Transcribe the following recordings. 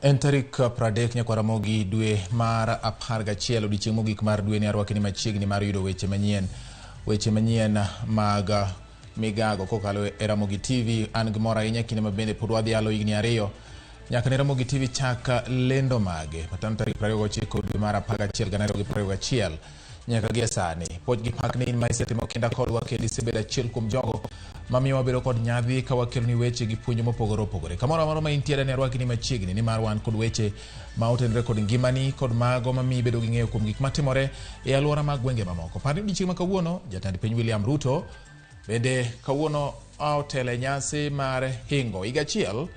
En tarik 30 nyakwaramogi dwe mar 11 odiechieng' mogik mar dwe ni arwakni machiegni mar yudo weche manyien mag migago kokalo e Ramogi TV. An gi mor ahinya kinde ma bende pod wadhi alo higni 2 nyaka ne Ramogi TV chak lendo mage matan tarik 29 dwe mar 11 2021 nyaka gie sani. Puoch gi pak ni in ma isetimo kinda kodwa kendo isebedo achiel kuom jogo mamiyo wabedo kod nyadhi ka wakeloni weche gi puonj mopogore opogore. Kamoro amora ma intiere ne arwakni machiegni nimar wan kod weche ma otenore kod ngimani kod mago mamiyi bedo gi ng'eyo kuom gik matimore e alwora mag gwenge mamoko. Par ni odiechieng' ma kawuono jatend piny William Ruto bende kawuono otelo e nyasi mar hingo higa achiel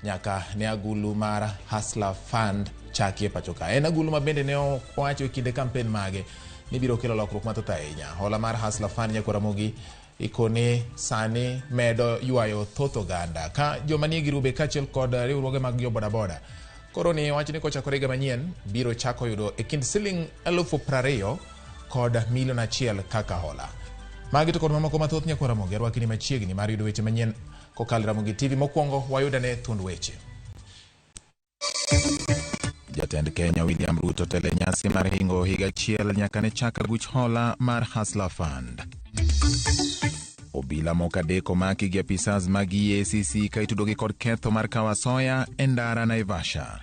nyaka ne agulu mar Hustler Fund chaki e pacho ka. En agulu ma bende ne owacho e kinde kampen mage ni biro kelo lokruok mathoth ahinya. Hola mar Hustler Fund nyakwaramogi ikone sani medo ywayo thoth oganda ka joma nie girube kaachiel kod riwruoge mag jo bodaboda. Koro ni wach ni kochakore higa manyien biro chako yudo e kind siling 20,000 kod 1 milion kaka hola. Magi to kod mamoko mathoth nyakwaramogi arwakni machiegni mar yudo weche manyien kokalo Ramogi TV. Mokwongo wayudane thuond weche. Jatend Kenya William Ruto tele nyasi mar hingo higa achiel nyaka ne chak aguch hola mar Hustler Fund. Obila moko adek omaki gi apisas mag EACC ka itudogi kod ketho mar kawo asoya e ndara Naivasha.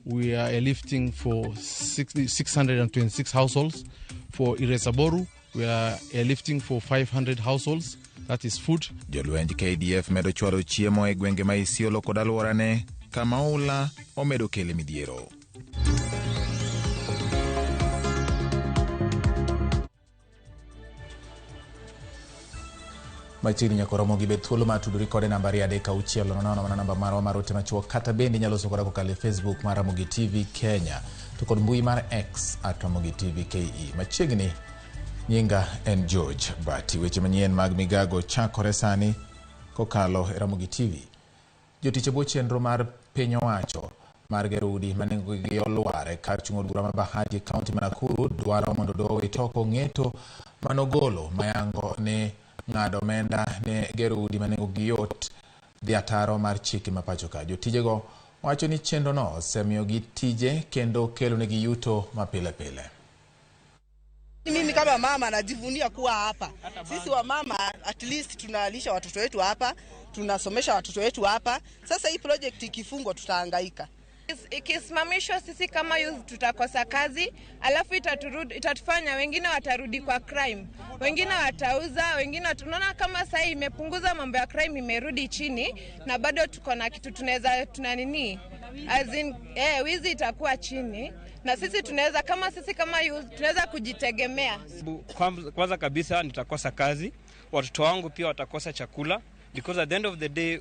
We are airlifting for 626 households. For Iresaboru, we are airlifting for 500 households. That is food. Jolwenj KDF medo chwalo chiemo e gwenge ma Isiolo kod alworane kama oula omedo kele midhiero. Machiegni nyaka romo gi bed thuolo mar tudori kode namba 2 3 6 0 mana namba marwa mar ote machuok kata bende inyalo loso koda kokalo e Facebook mar Ramogi TV Kenya to kod mbui mar X @Ramogi TV KE. Machiegni nyinga en George Bati. Weche manyien mag migago chakore sani kokalo e Ramogi TV. Jotich e bwo chenro mar piny owacho mar gero udi ma nengogi olwar e kar chung' od bura ma Bahati e kaunti ma Nakuru dwaro mondo doho owit oko ng'eto manogolo mayango ni ng'ado omenda ne gero udi ma nengogi yot dhi ataro mar chike ma pacho ka. Jotijego wacho ni chenrono osemiyogi tije kendo kelonegi yuto ma pile pile. Mimi kama mama najivunia kuwa hapa. Sisi wamama at least tunalisha watoto wetu hapa, tunasomesha watoto wetu hapa. Sasa hii project ikifungwa tutahangaika. Ikisimamishwa sisi kama youth tutakosa kazi, alafu itatufanya wengine watarudi kwa crime, wengine watauza, wengine tunaona kama sasa imepunguza mambo ya crime, imerudi chini na bado tuko na kitu tunaweza tuna nini as in, wizi itakuwa chini na sisi tunaweza kama sisi kama youth tunaweza kujitegemea. Kwanza kabisa nitakosa kazi, watoto wangu pia watakosa chakula because at the end of the day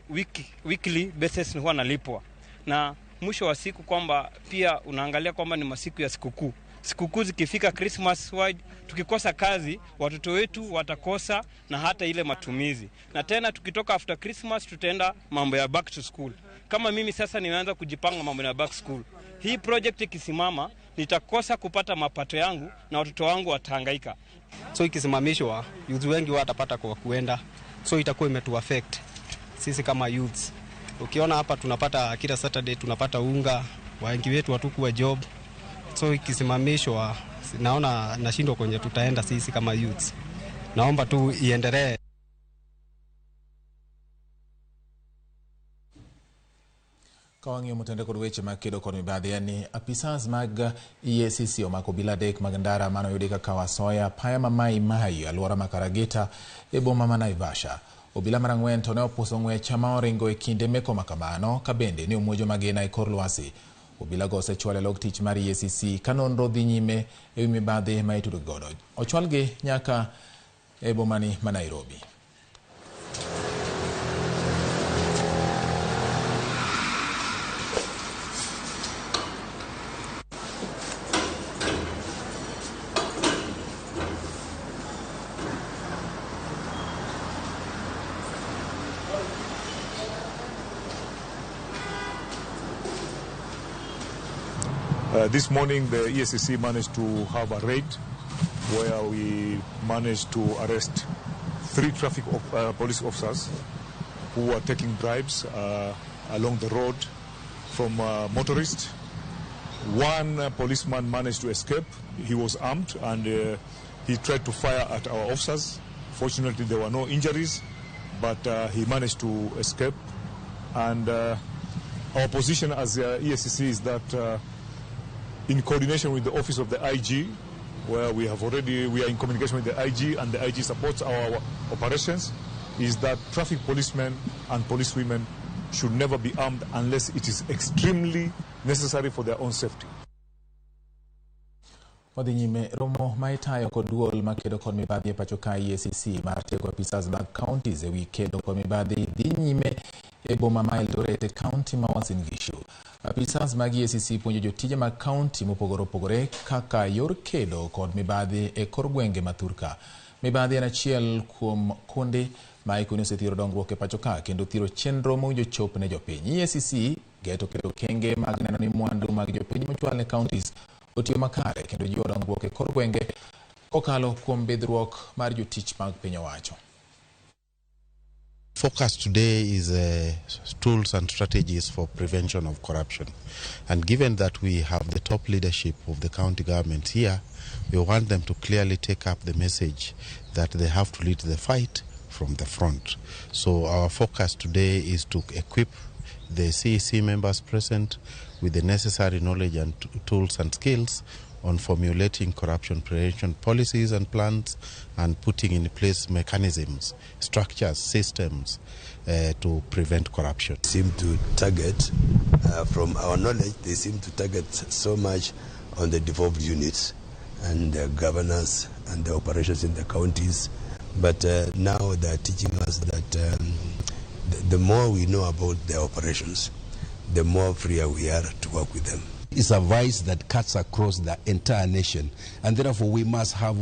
weekly basis huwa nalipwa, na mwisho wa siku kwamba pia unaangalia kwamba ni masiku ya sikukuu. Sikukuu zikifika Christmas wide, tukikosa kazi watoto wetu watakosa na hata ile matumizi. Na tena tukitoka after Christmas tutaenda mambo ya back to school. Kama mimi sasa nimeanza kujipanga mambo ya back school. Hii project ikisimama nitakosa kupata mapato yangu na watoto wangu watahangaika. So ikisimamishwa youth wengi watapata kwa kuenda. So itakuwa imetu affect sisi kama youths. Ukiona hapa tunapata kila Saturday tunapata unga, wengi wetu hatukuwa job. So ikisimamishwa naona nashindwa kwenye tutaenda sisi kama youths. Naomba tu iendelee. Ka wang'iyo motende kod weche mag kedo kod mibadhi en ni apisas mag EACC omako obila adek mag ndara manoyudi ka kawo asoya apaya ma Mai Mahiu alwora ma Karagita e boma ma Naivasha. Obila mar ang'wen to ne opuso ng'wech ma oringo e kinde meko ma kamano ka bende ne omuojo magina e kor lwasi. Obila go osechwal e log tich mar EACC ka nonro dhi nyime e wi mibadhi ma itudo godo. Ochwalgi nyaka e bomani ma Nairobi. This morning, the EACC managed to have a raid where we managed to arrest 3 traffic police officers who were taking bribes along the road from motorists. One policeman managed to escape. He was armed and he tried to fire at our officers. Fortunately, there were no injuries, but he managed to escape. And our position as EACC is that in coordination with the office of the IG, where we are in communication with the IG, and the IG supports our operations, is that traffic policemen and policewomen should never be armed unless it is extremely necessary for their own safety. Wadhi nyime romo ma itayo kod duol makedo kod mibadhi e pacho ka EACC mar tiego apisas mag counties ewi kedo kod mibadhi dhi nyime e boma ma Eldoret e county ma Uasin Gishu. Apisas mag EACC puonjo jotije mag county mopogore opogore kaka yor kedo kod mibadhi e kor gwenge ma Thurka. Mibadhi en achiel kuom kuonde ma ikoni osethiro dongruok e pacho ka kendo thiro chenro mowinjo chop ne jopiny. EACC geto keto okenge mag neno ni mwandu mag jopiny mochwal ne counties otiyo makare kendo jiwo dongruok e kor gwenge kokalo kuom bidhruok mar jotich mag piny owacho. Focus today is tools and strategies for prevention of corruption. And given that we have the top leadership of the county government here, we want them to clearly take up the message that they have to lead the fight from the front. So our focus today is to equip the CEC members present with the necessary knowledge and tools and skills on formulating corruption prevention policies and plans and putting in place mechanisms, structures, systems to prevent corruption. Seem to target, from our knowledge, they seem to target so much on the devolved units and the governors and the operations in the counties. But now they're teaching us that the more we know about their operations, the more freer we are to work with them. It's a vice that cuts across the entire nation, and therefore we must have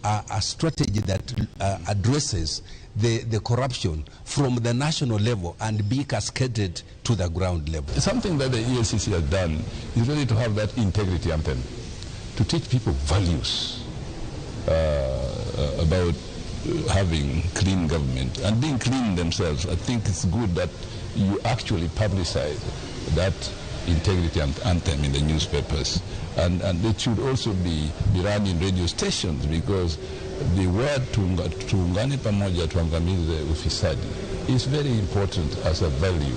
a strategy that addresses the corruption from the national level and be cascaded to the ground level. Something that the EACC has done is really to have that integrity anthem, to teach people values about having clean government and being clean themselves. I think it's good that you actually publicize that integrity anthem in the newspapers, and it should also be run in radio stations, because the word tuungane pamoja tuangamize ufisadi is very important as a value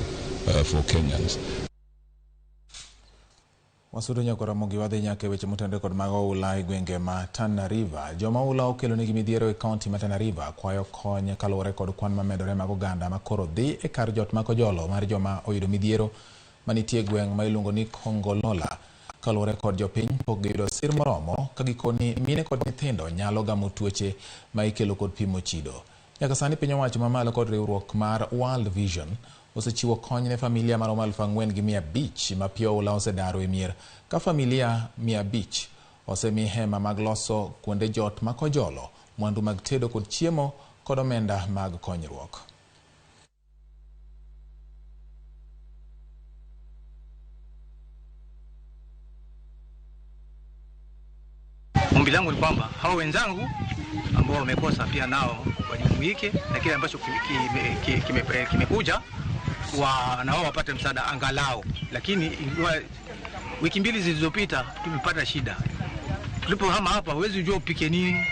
for Kenyans. Wasudo nyako Ramogi wadhi nyaka e weche motenore kod mag oula e gwenge ma Tana River. Joma oula okelo nigi midhiero e kaunti ma Tana River kwayo kony kaluwore kod kwan mamedore mag oganda ma koro dhi e kar jot ma Kojolo mar joma oyudo midhiero manitie e gweng' ma iluongo ni Kongolola. Kaluwore kod jopiny pok giyudo sir moromo ka gikoni mine kod nyithindo nyalo gamo tuoche ma ikelo kod pi mochido. Nyaka sani piny owacho mamalo kod riwruok mar World Vision osechiwo kony ne familia maromo 4,500 ma pi oula osedaro e mier, ka familia 500 osemi hema mag loso kuonde jot ma Kojolo, mwandu mag tedo kod chiemo kod omenda mag konyruok. Ombi langu ni kwamba hao wenzangu ambao wamekosa pia nao wajumuike na kile ambacho kimekuja na wao wapate msaada angalau. Lakini wiki mbili zilizopita tumepata shida. Tulipohama hapa huwezi kujua upike nini.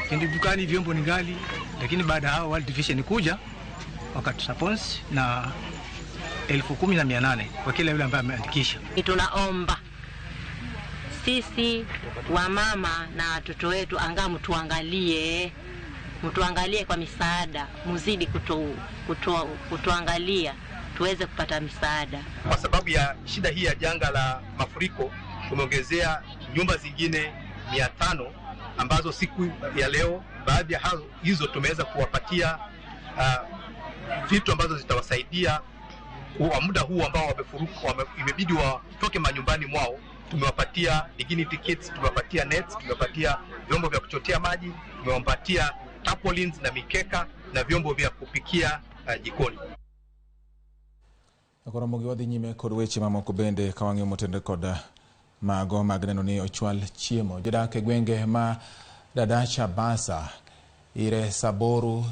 Kindi dukani vyombo ni ghali, lakini baada hao World Vision kuja wakatusupport na 10,800 kwa kila yule ambaye ameandikisha. Tunaomba sisi wamama na watoto wetu angaa mtuangalie kwa misaada, muzidi kutuangalia tuweze kupata misaada. Kwa sababu ya shida hii ya janga la mafuriko tumeongezea nyumba zingine 500 ambazo siku ya leo baadhi ya hizo tumeweza kuwapatia vitu ambazo zitawasaidia kwa muda huu ambao wamefuruka, imebidi watoke manyumbani mwao. Tumewapatia dignity kits, tumewapatia nets, tumewapatia vyombo vya kuchotea maji, tumewapatia tarpaulins na mikeka na vyombo vya kupikia jikoni. Ramogi wadhi nyime kod weche mamoko bende ka wang'iyo motenore kod mago mag neno ni ochwal chiemo. Jodak e gwenge ma Dadacha, Basa, Ire, Saboru,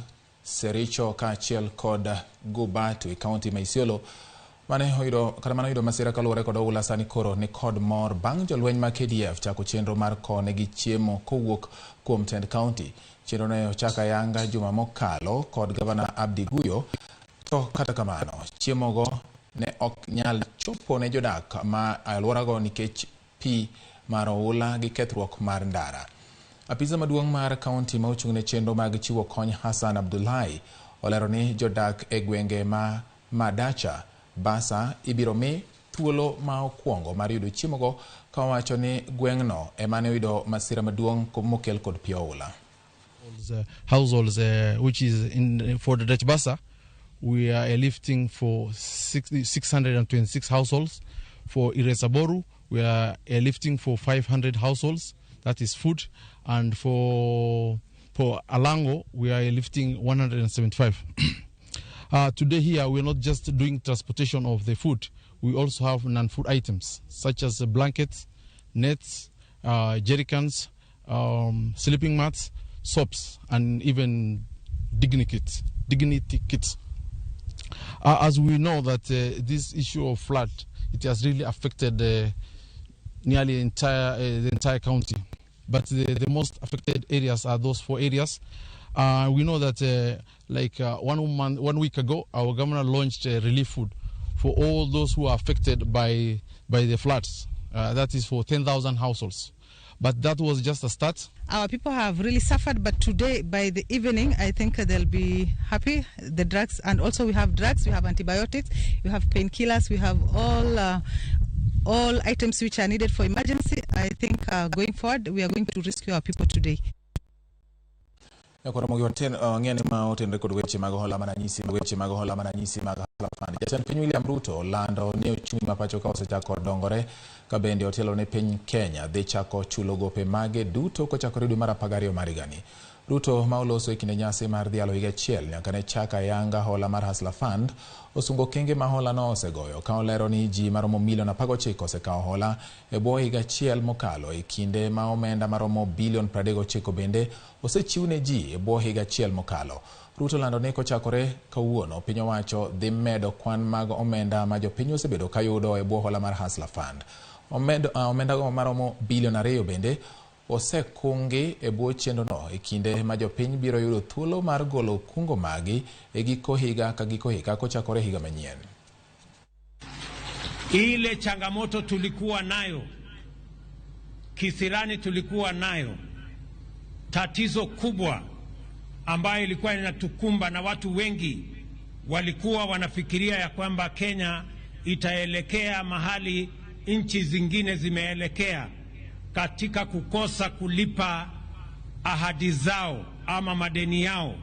Sericho kaachiel kod Gubatu e kaunti ma Isiolo Mane oyudo kata mane oyudo masira kaluwore kod oula sani koro ni kod mor bang' jolweny mag KDF chako chenro mar konegi chiemo kowuok kuom tend kaunti. Chenro ne ochak ayanga juma mokalo kod gavana Abdi Guyo, to kata kamano chiemogo ne ok nyal chopo ne jodak ma alworago nikech pi mar oula gi kethruok mar ndara. Apisa maduong' mar kaunti ma ochung' ne chenro mag chiwo kony Hassan Abdullahi olero ni jodak e gwenge ma Madacha Basa ibiro mi thuolo ma okwongo mar yudo chiemogo, ka owacho ni gweng'no ema ne oyudo masira maduong' mokel kod pi oula. Households, which is in for the Dutch Basa, we are airlifting for 626 households. For Iresaboru, we are airlifting for 500 households, that is food. And for Alango, we are airlifting 175. Today here, we're not just doing transportation of the food, we also have non-food items such as blankets, nets, jerrycans, sleeping mats, soaps, and even dignity kits. As we know that this issue of flood, it has really affected nearly the entire county. But the most affected areas are those four areas. We know that like 1 month, 1 week ago, our governor launched relief food for all those who are affected by the floods. That is for 10,000 households. But that was just a start. Our people have really suffered, but today, by the evening, I think they'll be happy. The drugs, and also we have drugs, we have antibiotics, we have painkillers, we have all items which are needed for emergency. I think going forward, we are going to rescue our people today. Koro mogi wang'e ni ma otenore kod weche mag hola mananyisi, weche mag hola mananyisi mag Hustler Fund. Jatend piny William Ruto lando ni ochumi ma pacho ka osechako dongore, ka bende otelo ne piny Kenya dhi chako chulo gope mage duto kochakore dwe mar 12 mar higani. Ruto ma oloso e kinde nyasi mar dhialo higa achiel nyaka ne chak ayanga hola mar Hustler Fund osungo okenge ma hola no osegoyo, ka olero ni ji maromo milion 19 osekawo hola e bwo higa achiel mokalo, e kinde ma omenda maromo bilion 39 bende osechiw ne ji e bwo higa achiel mokalo. Ruto lando ni kochakore kawuono piny owacho dhi medo kwan mag omenda ma jopiny osebedo kayudo e bwo hola mar Hustler Fund. Omenda go maromo bilion 2 bende osekungi e bwo chenrono, e kinde ma jopiny biro yudo thuolo mar golo kungo magi e giko higa ka giko higa kochakore higa manyien. Ile changamoto tulikuwa nayo kisirani, tulikuwa nayo tatizo kubwa ambayo ilikuwa inatukumba na watu wengi walikuwa wanafikiria ya kwamba Kenya itaelekea mahali nchi zingine zimeelekea katika kukosa kulipa ahadi zao ama madeni yao.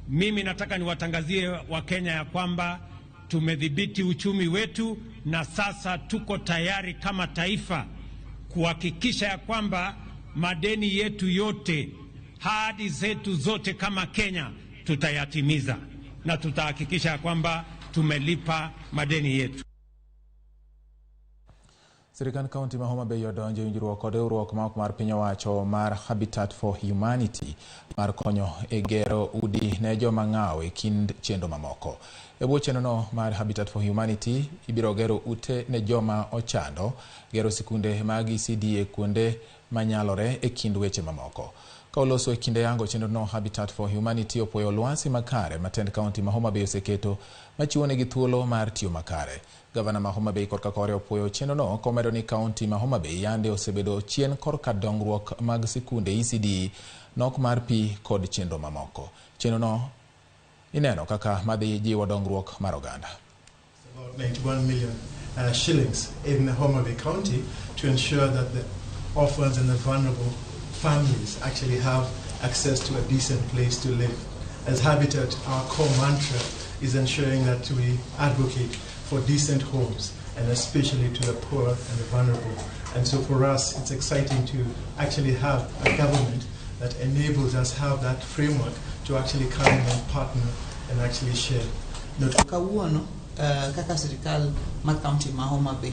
Mimi nataka niwatangazie Wakenya ya kwamba tumedhibiti uchumi wetu na sasa tuko tayari kama taifa kuhakikisha ya kwamba madeni yetu yote, ahadi zetu zote kama Kenya tutayatimiza na tutahakikisha ya kwamba tumelipa madeni yetu. Sirikand kaunti ma Homa Bay odonjo e winjruok kod riwruok ma ok mar piny owacho mar Habitat for Humanity mar konyo e gero udi ne joma ng'aw e kind chenro mamoko. E bwo chenrono mar Habitat for Humanity, ibiro gero ute ne joma ochando, gero sikunde mag ECD e kuonde manyalore, e kind weche mamoko. Ka oloso e kinde yango chenrono, Habitat for Humanity opuoyo lwasi makare ma tend kaunti ma Homa Bay oseketo machiwonegi thuolo mar tiyo makare. Gavana ma Homa Bay korka kore opuoyo chenrono, komedo ni kaunti ma Homa Bay yande osebedo chien korka dongruok mag sikunde ECD, nok mar pi kod chenro mamoko. Chenrono ineno kaka madhi jiwo dongruok mar oganda. About 91 million shillings in Homa Bay County to ensure that the orphans and the vulnerable families actually have access to a decent place to live. As Habitat, our core mantra is ensuring that we advocate for decent homes, and especially to the poor and the vulnerable. And so for us, it's exciting to actually have a government that enables us have that framework to actually come in and partner and actually share. Not Kawuono kaka sirikal ma kaunti ma Homa Bay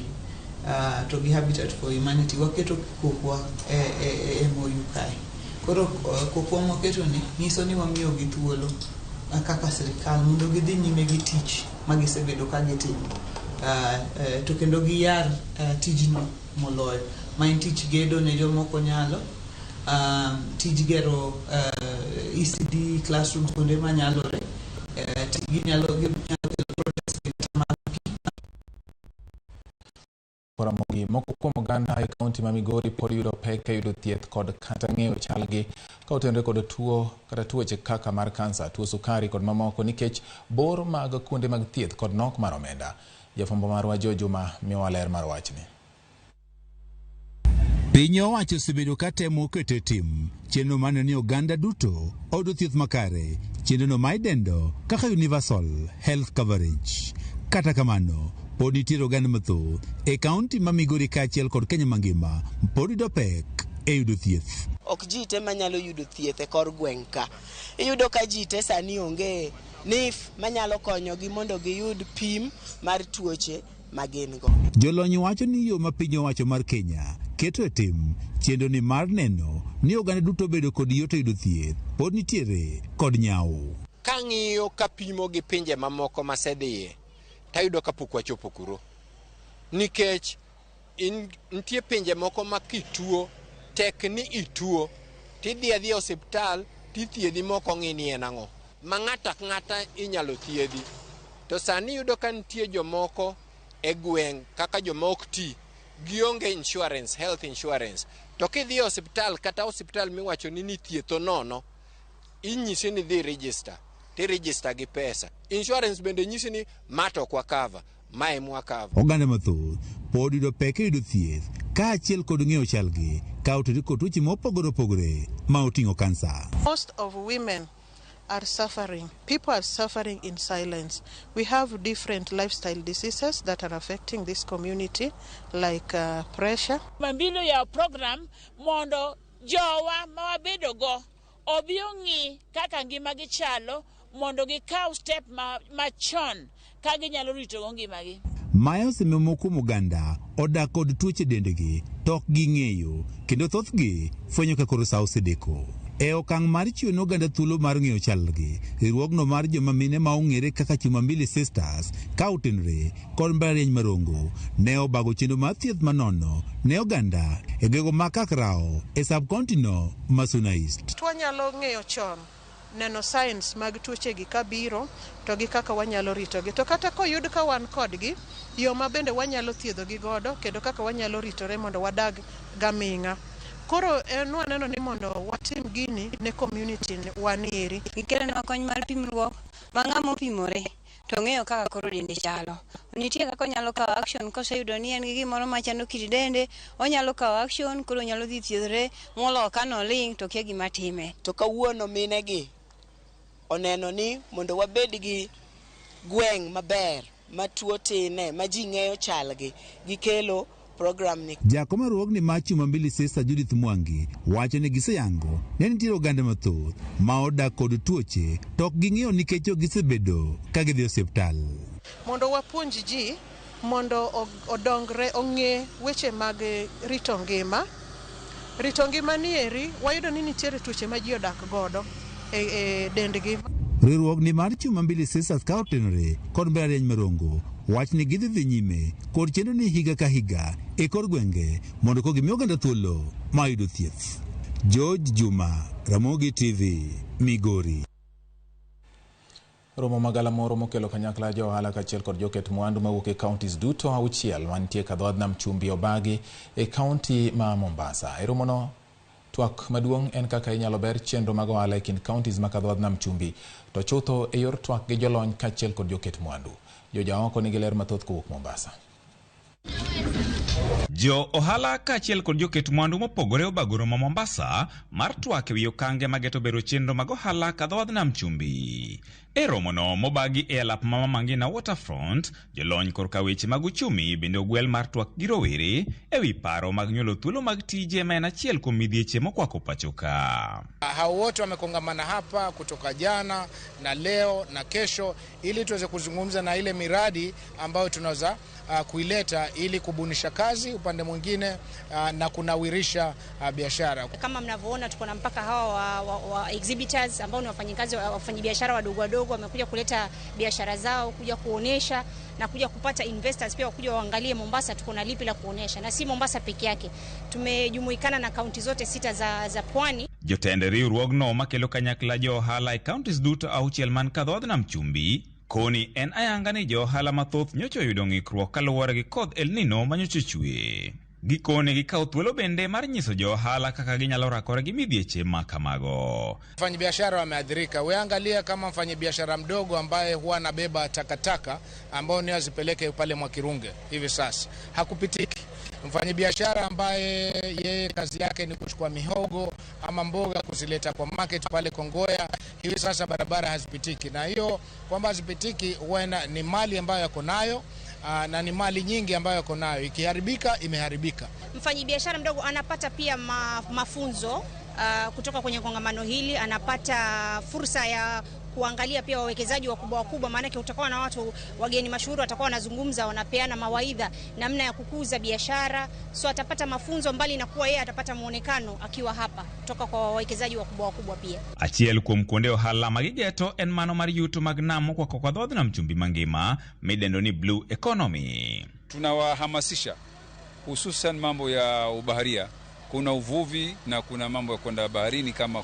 to gi Habitat for Humanity waketo kokwa e MOU kae. Koro kokwa mwaketo ni nyiso ni wamiyogi thuolo kaka sirikal mondo gidhi nyime gi tich ma gisebedo ka gitimo. To kendo giyar tijno moloyo ma en tich gedo ne jomoko nyalo, tij gero ECD classrooms kuonde manyalore, ginyalo kelo projects mag. Ramogi, moko kuom oganda e kaunti ma Migori pod yudo pek e yudo thieth kod kata ng'eyo chalgi ka otenore kod tuo kata tuoche kaka mar kansa, tuo sukari kod mamoko nikech bor mag kuonde mag thieth kod nok mar omenda. Jafwambo marwa Joe Juma miyowa ler mar wachni. Piny owacho osebedo ka temo keto e tim chenro maneno ni oganda duto oyudo thieth makare, chenrono ma idendo kaka Universal Health Coverage. Kata kamano, pod nitiere oganda mathoth e kaunti ma Migori kaachiel kod Kenya mangima pod yudo pek e yudo thieth. Ok ji te manyalo yudo thieth e kor gweng' ka. Iyudo ka ji te sani onge NHIF manyalo konyogi mondo giyud pim mar tuoche ma gin go. Jolony wacho ni yo ma piny owacho mar Kenya keto e tim chenro ni mar neno ni oganda duto bedo kod yot e yudo thieth pod nitiere kod nyawo. Kang'iyo kapimo gi pinje mamoko masedhiye, tayudo kapok wachopo kuro. Nikech nitie pinje moko ma kituo, tek ni ituo, tidhi adhiya e osiptal tithiedhi mok ong'i ni en ang'o. Ma ng'ato ang'ata inyalo thiedhi. To sani iyudo ka nitie jomoko e gweng' kaka joma ok ti, gionge insurance, health insurance. To kidhi e osiptal kata osiptal miwacho ni nithietho nono, inyisi ni dhi register, ti register gi pesa. Insurance bende nyisi ni ma to ok wakava, ma ema wakava. Oganda mathoth pod yudo pek e yudo thieth kaachiel kod ng'eyo chalgi ka otudore kod tuoche mopogore opogore ma oting'o kansa. Most of women are suffering. People are suffering in silence. We have different lifestyle diseases that are affecting this community, like pressure. Mambilo ya program mondo jowa ma wabedo go obi ong'i kaka ngimagi chalo mondo gikaw step machon ka ginyalo ritogo ngimagi. Mae osemiyo moko kuom oganda odak kod tuoche dendgi to ok ging'eyo kendo thothgi fwenyo ka koro sa osedeko. E okang' mar chiwo ne oganda thuolo mar ng'eyo chalgi, riwruogno mar joma mine ma ong'ere kaka Chumambili Sisters ka otenore kod mbalariany ma Rongo ne obago chenro mar thieth manono ne oganda e gwenge ma Kakrao e sub-county no ma Suna East. Wanyalo ng'eyo chon neno signs mag tuochegi kabiro to gi kaka wanyalo ritogi. To kata koyud ka wan kodgi, yo ma bende wanyalo thiedhogi godo kendo kaka wanyalo ritore mondo wadag gaming'a. Koro en waneno ni mondo watim gini ne community wanieri. Gikelonwa kony mar pimruok ma ng'ama opimore to ng'eyo kaka koro dende chalo. Nitie kaka onyalo kawo action koseyudo ni en gi gimoro machando kit dende, onyalo kawo action koro onyalo dhi thiedhore moloyo ka noling' to kia gima time. To kawuono minegi oneno ni mondo wabed gi gweng' maber ma tuo tine ma ji ng'eyo chalgi, gikelo program ni. Jakom mar riwruogni mar Chumambili Sister Judith Mwangi wacho ni giseyango ne nitiere oganda mathoth ma odak kod tuoche to ok ging'eyo nikech ok gisebedo ka gidhi e osiptal. Mondo wapuonj ji mondo odongre ong'e weche mag rito ngima. Rito ngima ni eri wayudo ni nitiere tuoche ma ji odak godo e dendgi. Riwruogni mar Chumambili Sisters ka otenore kod mbalariany ma Rongo wach ni gidhi dhi nyime kod chenro ni higa ka higa e kor gwenge mondo ko gimi oganda thuolo mar yudo thieth. George Juma, Ramogi TV, Migori. Romo magalamoro mokelo kanyakla jo ohala kaachiel kod joket mwandu mawuok e counties duto 6 mantie kadho nam chumbi obagi e county ma Mombasa. E romono twak maduong' en kaka inyalo ber chenro mag ohala e kind counties ma kadho nam chumbi to chutho e yor twak gi jolony kaachiel kod joket mwandu. Jojaoko nigi ler mathoth kowuok Mombasa. Jo ohala kaachiel kod joket mwandu mopogore obago romo Mombasa mar twak ewi okange mageto bero chenro mag ohala kadho wadh nam chumbi. E romono mobagi e alap ma Mama Ngina Waterfront, jolony korka weche mag uchumi bende ogwel mar twak gi rowere ewi paro mag nyuolo thuolo mag tije ma en achiel kuom midhieche mokwako pacho ka. Hao wote wamekongamana hapa kutoka jana na leo na kesho ili tuweze kuzungumza na ile miradi ambayo tunaweza kuileta ili kubunisha kazi upande upande mwingine na kunawirisha biashara. Kama mnavyoona tuko na mpaka hawa wa exhibitors ambao ni wafanyikazi, wafanyabiashara wadogo wadogo wamekuja kuleta biashara zao, kuja kuonesha na kuja kupata investors pia wakuja waangalie Mombasa tuko na lipi la kuonesha. Na si Mombasa peke yake, tumejumuikana na kaunti zote 6 za pwani. Jotend riwruogno makelo kanyakla jo ohala e counties duto 6 man kadho nam chumbi koni en ayanga ni jo ohala mathoth nyocha oyudo ng'ikruok kaluwore gi koth El Nino manyocha ochwe. Gikone gikawo thuolo bende mar nyiso jo ohala kaka ginyalo rakore gi midhieche ma kamago. Mfanyabiashara wameathirika. Weangalia kama mfanyabiashara mdogo ambaye huwa anabeba takataka ambao ni azipeleke pale Mwakirunge hivi sasa hakupitiki. Mfanyabiashara ambaye yeye kazi yake ni kuchukua mihogo ama mboga kuzileta kwa market pale Kongoya, hivi sasa barabara hazipitiki. Na hiyo kwamba hazipitiki huwa ni mali ambayo yako nayo, na ni mali nyingi ambayo yako nayo, ikiharibika imeharibika. Mfanyabiashara mdogo anapata pia mafunzo kutoka kwenye kongamano hili, anapata fursa ya kuangalia pia wawekezaji wakubwa wakubwa, maana yake utakuwa na watu wageni mashuhuri watakuwa wanazungumza, wanapeana mawaidha namna ya kukuza biashara. So atapata mafunzo mbali na kuwa yeye atapata muonekano akiwa hapa kutoka kwa wawekezaji wakubwa wakubwa pia. Achiel kuom kuonde ohala magigeto en mano mar yuto mag nam mokwako kod dho nam chumbi mangima midendo ni blue economy. Tunawahamasisha hususan mambo ya ubaharia. Kuna uvuvi na kuna mambo ya kwenda baharini kama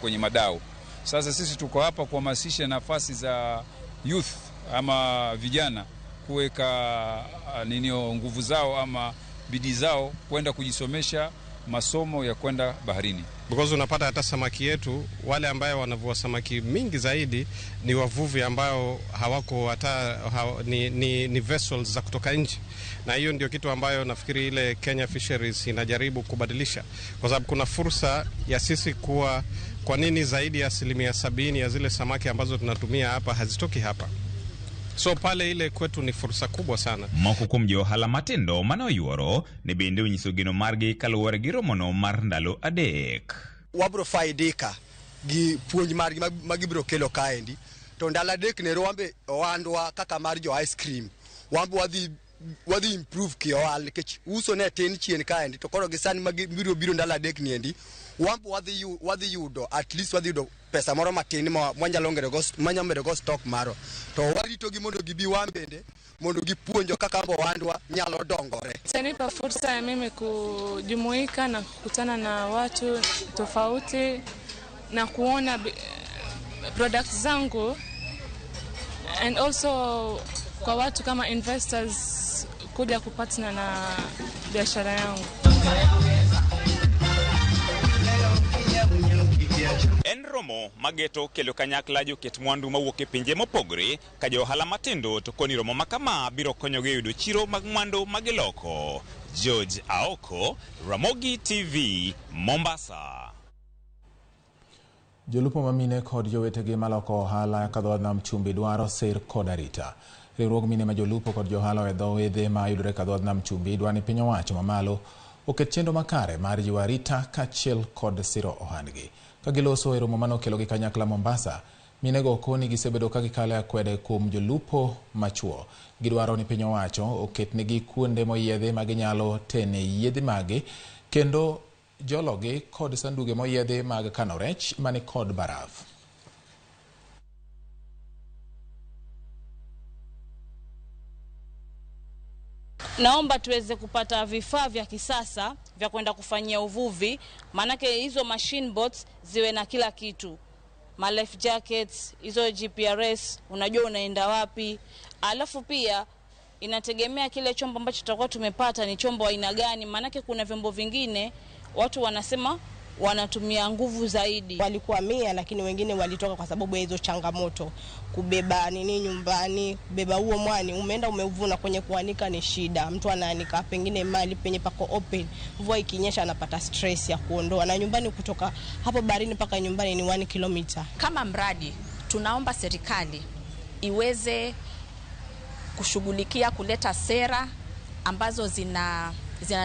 kwenye madau. Sasa sisi tuko hapa kuhamasisha nafasi za youth ama vijana kuweka nguvu zao ama bidii zao kwenda kujisomesha masomo ya kwenda baharini. Because unapata hata samaki yetu, wale ambayo wanavua samaki mingi zaidi ni wavuvi ambao hawako hata ni vessels za kutoka nje. Na hiyo ndio kitu ambayo nafikiri ile Kenya Fisheries inajaribu kubadilisha, kwa sababu kuna fursa ya sisi kuwa, kwa nini zaidi ya 70% ya zile samaki ambazo tunatumia hapa hazitoki hapa? So pale ile kwetu ni fursa kubwa sana. Moko kuom jo ohala matindo mane oyuoro ne bende onyiso geno margi kaluwore gi romono mar ndalo 3. Wabro faidika gi puonj margi magibiro kelo kaendi. To ndalo 3 nero wambe ohandwa kaka mar jo ice cream. Wambe wadhi improve ki ohala nikech uso ne tin chien kaendi, to koro gi sani magibiro biro ndalo 3 niendi wambe wadhi yudo at least wadhi yudo pesa moro matin ma mwanyalo medo go stock maro. To warito gi mondo gibi wambende mondo gipuonjo kaka ohandwa nyalo dongore. Itanipa fursa ya mimi kujumuika na kukutana na watu tofauti na kuona products zangu, and also kwa watu kama investors kuja kupatana na biashara yangu. En romo mageto kelo kanyakla joket mwandu mawuok e pinje mopogore ka jo ohala matindo to koni romo makama biro konyogi yudo chiro mag mwandu magiloko. George Aoko, Ramogi TV, Mombasa. Jolupo mamine kod jowetegi maloko ohala ka dho nam chumbi dwaro sir kod arita. Riwruog mine ma jolupo kod johala e dho wedhe ma yudore ka dho nam chumbi dwa ni piny owacho mamalo oket chenro makare mar jiwo arita kaachiel kod siro ohandgi. Ka giloso e romo manokelo gi kanyakla Mombasa, minego koni gisebedo ka gikalo e akwede kuom jolupo machuo. Gidwaro ni piny owacho oketnegi kuonde moyiedhi ma ginyalo tene yiedhi magi kendo jologi kod sanduge moyiedhi mag kano rech mani kod baraf. Naomba tuweze kupata vifaa vya kisasa vya kwenda kufanyia uvuvi, maanake hizo machine boats ziwe na kila kitu. Ma life jackets, hizo GPRS, unajua unaenda wapi. Alafu pia inategemea kile chombo ambacho tutakuwa tumepata ni chombo aina gani, maanake kuna vyombo vingine watu wanasema wanatumia nguvu zaidi. Walikuwa 100 lakini wengine walitoka kwa sababu ya hizo changamoto. Kubeba nini nyumbani, kubeba huo mwani, umeenda umeuvuna, kwenye kuanika ni shida. Mtu anaanika pengine mali penye pako open, mvua ikinyesha anapata stress ya kuondoa. Na nyumbani kutoka hapo baharini mpaka nyumbani ni 1 kilometer. Kama mradi tunaomba serikali iweze kushughulikia kuleta sera ambazo zina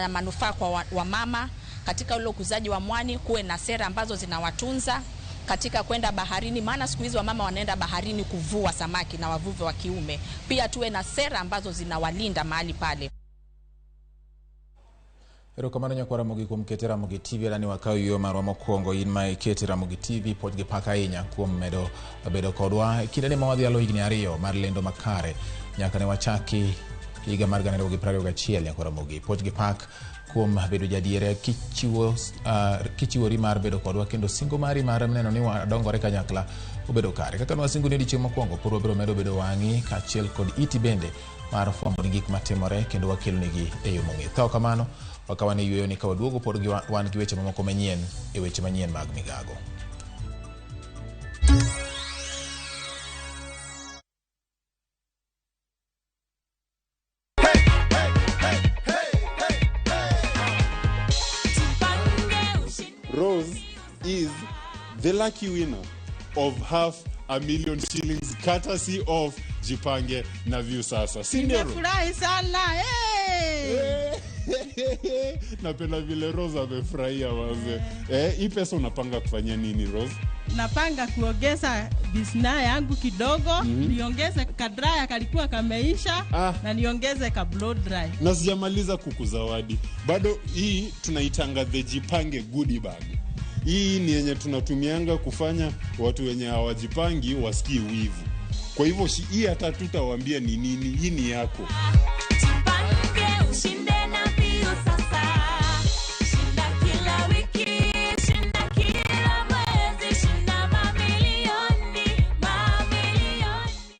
manufaa kwa wamama katika ule ukuzaji wa mwani, kuwe na sera ambazo zinawatunza katika kwenda baharini, maana siku hizi wamama wanaenda baharini kuvua samaki na wavuvi wa kiume. Pia tuwe na sera ambazo zinawalinda mahali pale. Erokamano nyakwar Ramogi kuom kete Ramogi TV adani wakaw yueyo marwa mokwongo in ma ikete Ramogi TV pod gi pak ahinya kuom medo bedo kodwa e kindeni ma wadhialo higni ariyo mar lendo makare nyaka ne wachaki higa mar 2021 nyakwar Ramogi pod gi pak kuom bedo jadiere kichiwo kichiwori mar bedo kodwa kendo singo mari mar neno ni wadongore kanyakla obedo kare kaka nwasingo ni odiochieng' mokwongo pod wabiro medo bedo wang'i kaachiel kod iti bende mar fwambo ni gik matimore kendo wakelonegi e yo mong'ith. Ka ok kamano, wakawa ni yueyo ni ka waduogo pod gi wan gi weche mamoko manyien e weche manyien mag migago. Rose is the lucky winner of 500,000 shillings courtesy of Jipange na Viusasa. Si ndio? Rose? Nimefurahi sana hey! Napenda vile Rose amefurahia wazee. Eh, hii pesa unapanga kufanyia nini Rose? Napanga kuongeza bisna yangu kidogo niongeze kadraya kalikuwa kameisha na niongeze ka blow dry. Na sijamaliza kukuzawadi bado. Hii tunaitanga the Jipange goodie bag. Hii ni yenye tunatumianga kufanya watu wenye hawajipangi wasikie wivu. Kwa hivyo hii hata tutawaambia ni nini, hii ni yako. Jipange ushinde na Viusasa. Shinda kila wiki, shinda kila mwezi, shinda mamilioni, mamilioni.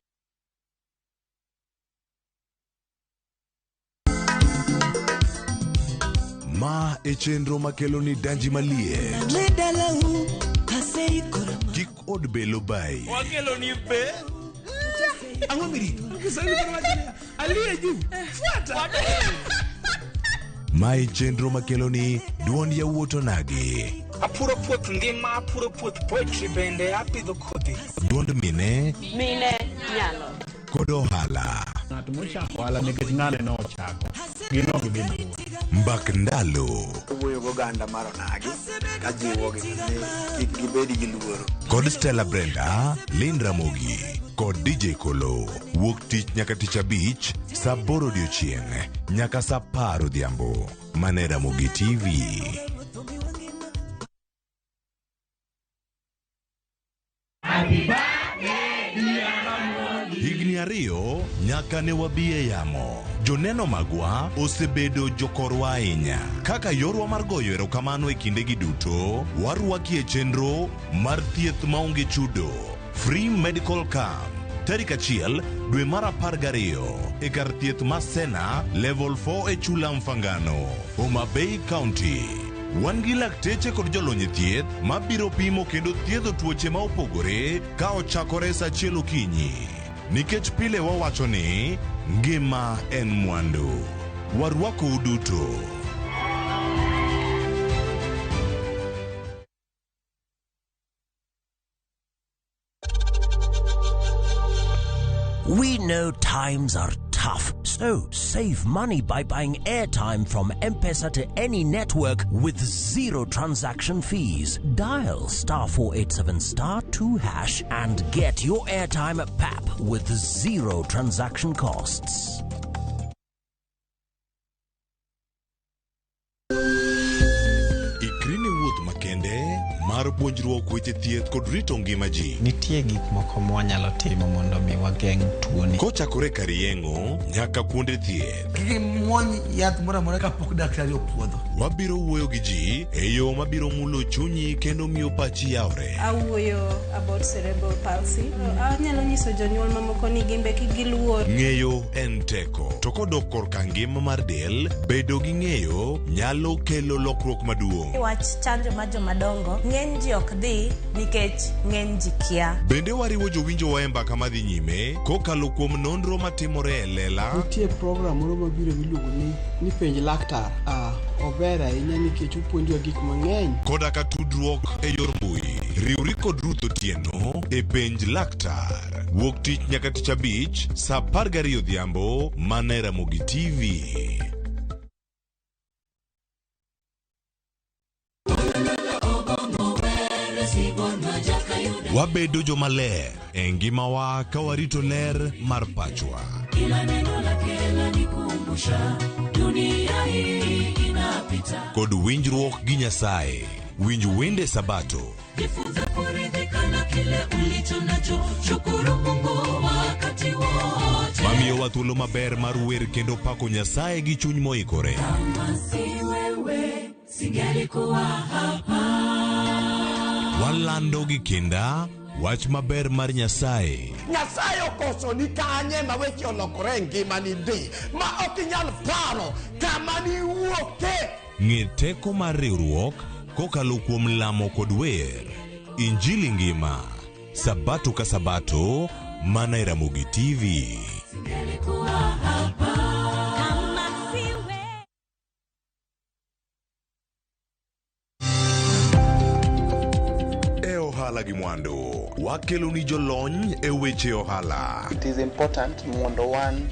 Ma e chenro makelo ni danji maliet. Kik od belo bai. Wakelo ni be. Ang'o mirito? Kiswahili koro wacho niya, aliye juu. Fuata. Ma e chenro makelo ni duond yawuot onagi. Apuro puoth ngima, apuro puoth poetry bende apidho kodhi. Duond mine Mine nyalo. kod ohala. Ng'at mochako ohala nikech ng'ane nochako. Gin ok gidhi mabor. Mbak ndalo. Wuoyo goganda mar onagi kajiwogi ni kik gibed gi luoro. Kod Stella Brenda, Lynn Ramogi kod DJ Kolo. Wuok tich nyaka tich abich saa aboro odiochieng' nyaka saa apar odhiambo. Mane Ramogi TV. Higni ariyo nyaka ne wabi e yamo. Joneno magwa osebedo jokorwa ahinya. Kaka yorwa mar goyo erokamano e kindegi duto, warwaki e chenro mar thieth maonge chudo. Free Medical Camp. Tarik 1 dwe mar 12 e kar thieth ma Sena Level 4 e Chula Mfangano, Homa Bay County. Wan gi lakteche kod jolony e thieth mabiro pimo kendo thiedho tuoche ma opogore ka ochakore sa 1 okinyi. Nikech pile wawacho ni ngima en mwandu. Warwakou duto. We know times are tough, so save money by buying airtime from M-Pesa to any network with zero transaction fees. Dial *487 *2# and get your airtime at PAP with zero transaction costs. Ikri ne wuoth makende mar puonjruok weche thieth kod rito ngima ji. Nitie gik moko mwanyalo timo mondo mi wageng' tuoni. Kochakore kar yeng'o nyaka kuonde thieth. Kik imuony yath moro amora kapok daktari opuodho. Wabiro wuoyo gi ji e yo mabiro mulo chunyi kendo miyo pachi yawre. Awuoyo about cerebral palsy. Anyalo nyiso jonyuol mamoko ni gimbe kik giluor. Ng'eyo en teko. To kodok korka ngima mar del, bedo gi ng'eyo nyalo kelo lokruok maduong'. Wach chanjo mar jomadongo, ng'eny ji ok dhi nikech ng'eny ji kia. Bende wariwo jowinjowa e mbaka madhi nyime kokalo kuom nonro matimore e lela. Nitie program moro mabiro miluongo ni penj laktar. Ober ahinya nikech opuonjowa gik mang'eny. Koda ka tudruok e yor mbui. Riwri kod Ruth Otieno e penj laktar. Wuok tich nyaka tich abich saa 12 odhiambo mana e Ramogi TV. Wabedo jomaler e ngimawa ka warito ler mar pachwa. Kila neno lake lanikumbusha dunia hii inapita. Kod winjruok gi Nyasaye. Winj wende Sabato. Jifunze kuridhika na kile ulicho nacho, shukuru Mungu wakati wote. Mamiyowa thuolo maber mar wer kendo pako Nyasaye gi chuny moikore. Kama si wewe, singelikuwa hapa. Walando gi kinda wach maber mar Nyasaye. Nyasaye okoso ni kanye ma weche olokore e ngimani ndi ma ok inyal paro kama niwuoke. Ng'e teko mar riwruok kokalo kuom lamo kod wer. Injili ngima. Sabato ka Sabato, mana e Ramogi TV. Singelikuwa hapa. Kama si wewe. E ohala gi mwandu, wakeloni jolony e weche ohala. It is important mondo wan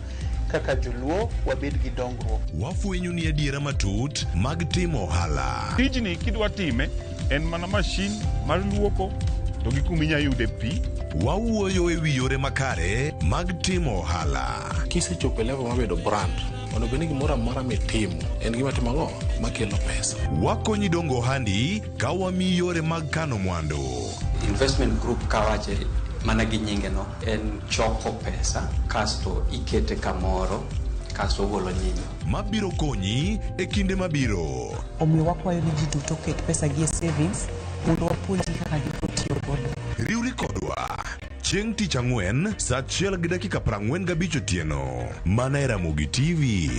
kaka joluo wabed gi dongruok. Wafwenyo ni adiera matut mag timo ohala. Tijni kidwa time en mana mashin mar luoko to gi kuma inya yude pi. Wawuoyo e wi yore makare mag timo ohala. Kisechopo e level mar bedo brand, onego bed ni gimoro amora mitimo en gima timo ang'o makelo pesa. Wakonyi dongo ohandi ka wamiyi yore mag kano mwandu. Investment group kawache mana gi nyinge no en choko pesa kasto ikete kamoro kasto ogolo nyinyo. Mabiro konyi e kinde mabiro. Omiyo wakwayo ni ji duto oket pesa gi e savings mondo wapuonjgi kaka gibiro tiyo godo. Riwri kodwa chieng' tich ang'wen saa 1:45 otieno mana e Ramogi TV.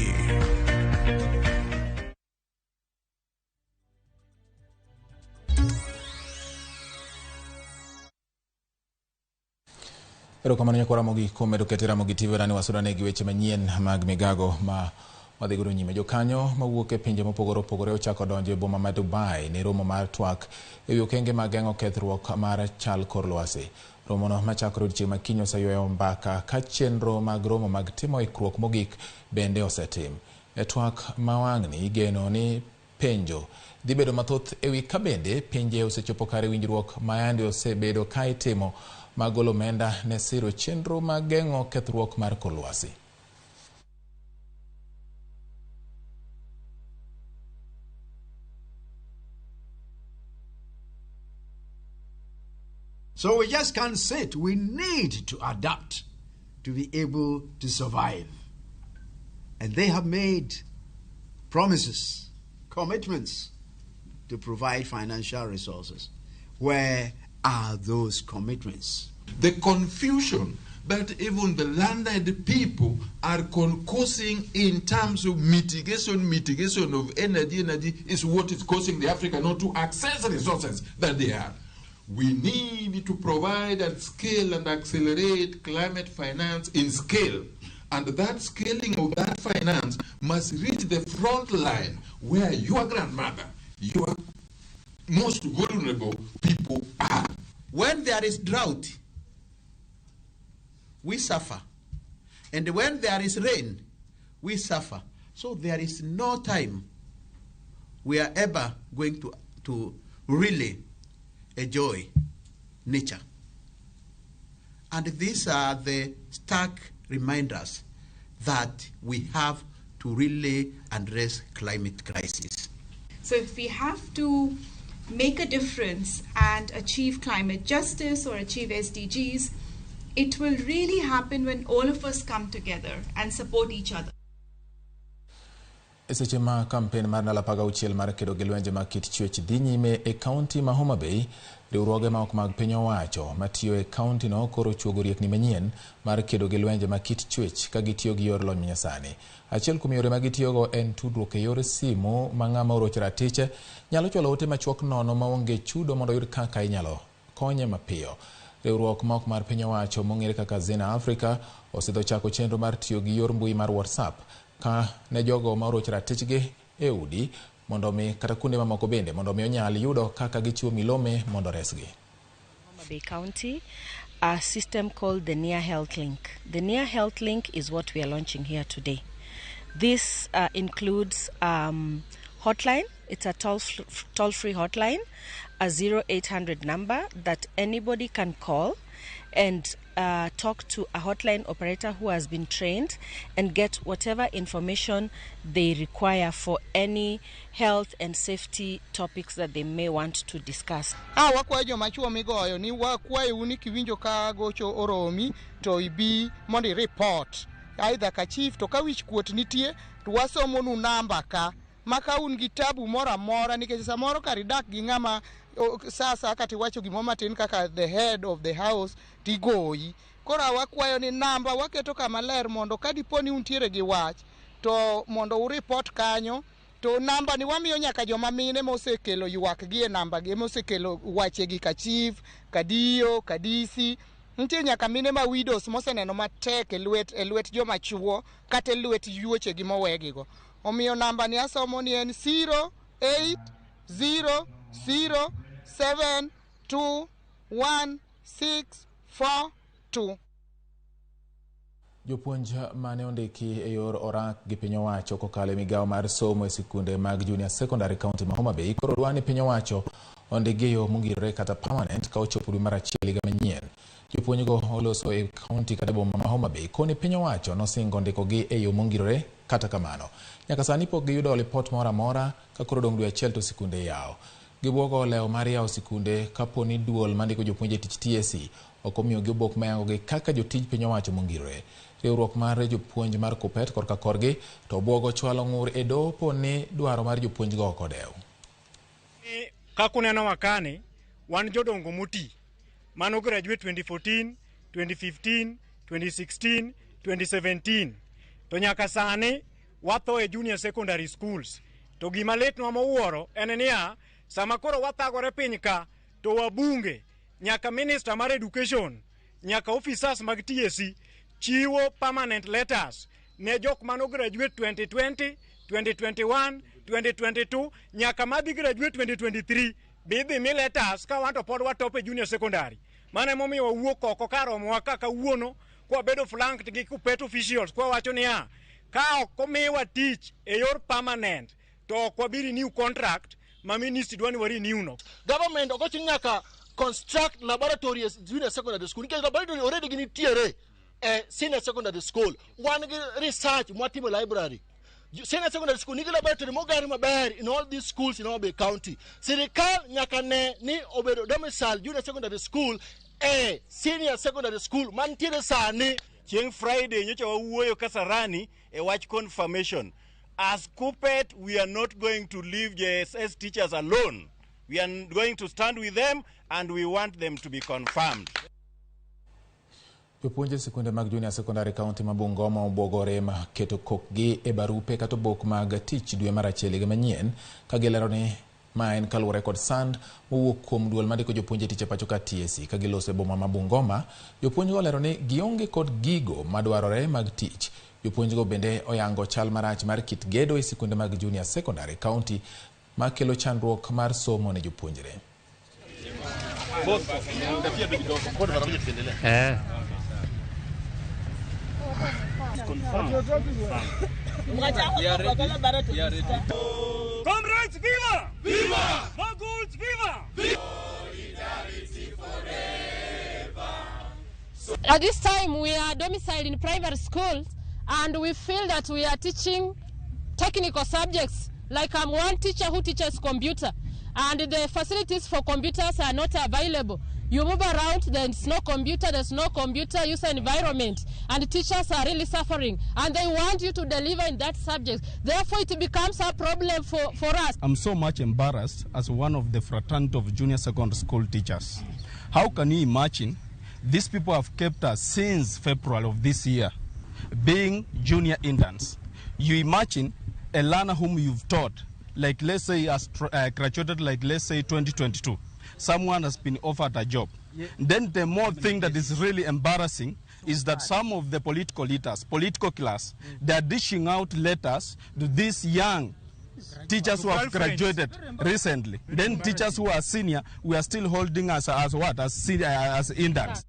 Erokamano nyakwa Ramogi kuom medo keto Ramogi TV rani wasudane gi weche manyien mag migago ma wadhi godo nyime. Jokanyo mawuok e pinje mopogore opogore ochako donjo e boma ma Dubai ne romo mar twak e wi okenge mag geng'o kethruok mar chal kor lwasi. Romono machakore odiochieng' ma kiny oseywayo mbaka ka chenro mag romo mag timo ikruok mogik bende osetim. E twak ma wang'ni igeno ni penjo dhi bedo mathoth e wi ka bende pinje osechopo kare winjruok ma yande osebedo ka itimo mag golo omenda ne siro chenro mag geng'o kethruok mar kor lwasi. So we just can't sit. We need to adapt to be able to survive. And they have made promises, commitments to provide financial resources. Where are those commitments? The confusion that even the landed people are causing in terms of mitigation of energy is what is causing the Africa not to access resources that they have. We need to provide and scale and accelerate climate finance in scale. And that scaling of that finance must reach the front line where your grandmother, your most vulnerable people are. When there is drought, we suffer. And when there is rain, we suffer. So there is no time we are ever going to really enjoy nature. And these are the stark reminders that we have to really address climate crisis. So if we have to make a difference and achieve climate justice or achieve SDGs, it will really happen when all of us come together and support each other. E seche ma kampen mar ndalo 16 mar kedo gi lwenje mag kit chwech dhi nyime e kaunti ma Homa Bay, riwruoge ma ok mag piny owacho matiyo e kaunti no koro chuogo riekni manyien mar kedo gi lwenje mag kit chwech ka gitiyo gi yor lony manyasani. Achiel kuom yore ma gitiyogo en tudruok e yor simu ma ng'ama orocho ratiche nyalo chwalo ote machuok nono maonge chudo mondo oyud kaka inyalo konye mapiyo. Riwruok ma ok mar piny owacho mong'ere kaka Zena Africa osedho chako chenro mar tiyo gi yor mbui mar WhatsApp ka ne jogo ma orocho ratichgi e udi mondo mi kata kuonde mamoko bende mondo mi onyal yudo kaka gichiwo milome mondo resgi. Homa Bay County, a system called the Near Health Link. The Near Health Link is what we are launching here today. This includes hotline. It's a toll-free hotline, a 0800 number that anybody can call. and talk to a hotline operator who has been trained and get whatever information they require for any health and safety topics that they may want to discuss. A wakwayo joma chuo migoyo ni wakwayou ni kiwinjo ka gocho oromi to ibi mondo i report either ka chief to ka wich kuot nitie to wasomonu namba ka ma ka un gi tabu moro amora nikech samoro kar idak gi ng'ama sasa kata iwacho gimoro matin kaka the head of the house tigoyi. Koro wakwayo ni namba waketo kama ler mondo ka dipo ni untiere gi wach to mondo uripot kanyo to namba ni wamiyo nyaka joma mine mosekelo ywak gi e namba gi mosekelo wachegi ka chief, ka DO, ka DC. Nitie nyaka mine ma widows moseneno matek e lwet joma chuo kata e lwet yuochegi mowegigo. Omiyo namba ni asomo ni en 0 8 0 0 7 2 1 6 4 2. Jopuonj mane ondiki e yor orak gi piny owacho kokalo e migawo mar somo e sikunde mag junior secondary county ma Homa Bay koro dwa ni piny owacho ondikgi e yo mongirore kata permanent ka ochopo dwe mar achiel higa manyien. Jopuonjgo oloso e county kata boma ma Homa Bay koni piny owacho nosingo ndikogi e yo mongirore kata kamano. Nyaka sani pok giyudo lipot moro amora ka koro odong' dwe achiel to sikunde yawo. Gibuogo olewo mar yawo sikunde kapo ni duol mandiko jopuonj e tich TSC ok omiyogi obok mayangogi kaka jotij piny owacho mongirore. Riwruok mar jopuonj mar Kuppet korka korgi to obuogo chwalo ng'ur e doho ni dwaro mar jopuonjgo ok odew. Kaka uneno wakani, wan jodongo moti mano graduate 2014, 2015, 2016, 2017 to nyaka sani watho e junior secondary schools. To gima litnwa mowuoro en niya, sama koro wathagore piny ka to wabunge nyaka minister mar education nyaka officers mag TSC chiwo permanent letters ne jok mano graduate 2020, 2021, 2022 nyaka madhi graduate 2023 bidhi mi letters ka wan to pod watop e junior secondary. Mano emomiyo wawuok oko karomowa ka kawuono kwabedo flanked gi Kuppet officials kwawacho niya ka ok omiwa tich e yor permanent to ok wabi renew contract ma ministry dwa ni wa renew no. Government ok ochuno nyaka construct laboratories junior secondary school nikech laboratory already ginitiere e senior secondary school. Wan gi research mwatimo e library. Senior secondary school nigi laboratory moger maber in all these schools in Homa Bay County. Sirikal nyaka ne ni obedo domicile junior secondary school e senior secondary school mantiere sani. Chieng' Friday nyocha wawuoyo Kasarani e wach confirmation. As Kuppet, we are not going to leave JSS teachers alone. We are going to stand with them and we want them to be confirmed. Jopuonj e sikunde mag junior secondary county ma Bungoma obuogo rem keto kokgi e barupe kata obok mag tich dwe mar achiel higa manyien ka gilero ni ma en kaluwore kod sand mowuok kuom duol mandiko jopuonj e tich e pacho ka TSC. Ka giloso e boma ma Bungoma, jopuonjgo olero ni gionge kod gigo madwarore mag tich. Jopuonjgo bende oyango chal marach mar kit gedo e sikunde mag junior secondary county makelo chandruok mar somo ne jopuonjre. Comrades, viva! Viva! Moguls, viva! Solidarity forever. At this time, we are domiciled in primary schools, and we feel that we are teaching technical subjects. Like I'm one teacher who teaches computer, and the facilities for computers are not available. You move around, there's no computer user environment, and teachers are really suffering, and they want you to deliver in that subject. Therefore, it becomes a problem for us. I'm so much embarrassed as one of the fraternity of junior secondary school teachers. How can you imagine these people have kept us since February of this year, being junior interns? You imagine a learner whom you've taught, like let's say has graduated, like let's say 2022. Someone has been offered a job. Yeah. Then the more thing that is really embarrassing is that some of the political leaders, political class, they are dishing out letters to these young teachers who have graduated recently. Then teachers who are senior, we are still holding us as what? As senior, as interns.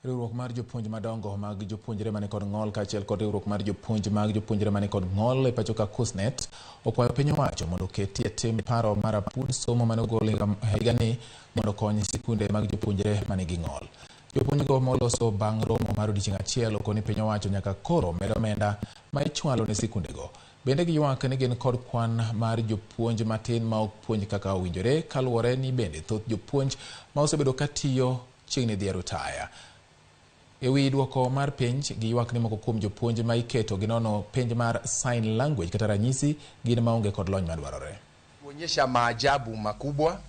Riwruok mar jopuonj madongo mag jopuonjre mani kod ng'ol kaachiel kod riwruok mar jopuonj mag jopuonjre mani kod ng'ol e pacho ka KUSSNET okwayo piny owacho mondo oketie tim paro mar apud somo mane ogol higani mondo okony sikunde mag jopuonjre manigi ng'ol. Jopuonjgo moloso bang' romo mar odiechieng' achiel okoni piny owacho nyaka koro med omenda ma ichwalo ne sikundego. Bende giywak ni gin kod kwan mar jopuonj matin ma ok puonj kaka owinjore kaluwore ni bende thoth jopuonj ma osebedo ka tiyo chiegni dhi e rutaya. E wi duoko mar penj, giywak ni moko kuom jopuonj ma iketo ginono penj mar sign language kata ranyisi gin maonge kod lony madwarore. Kuonyesha maajabu makubwa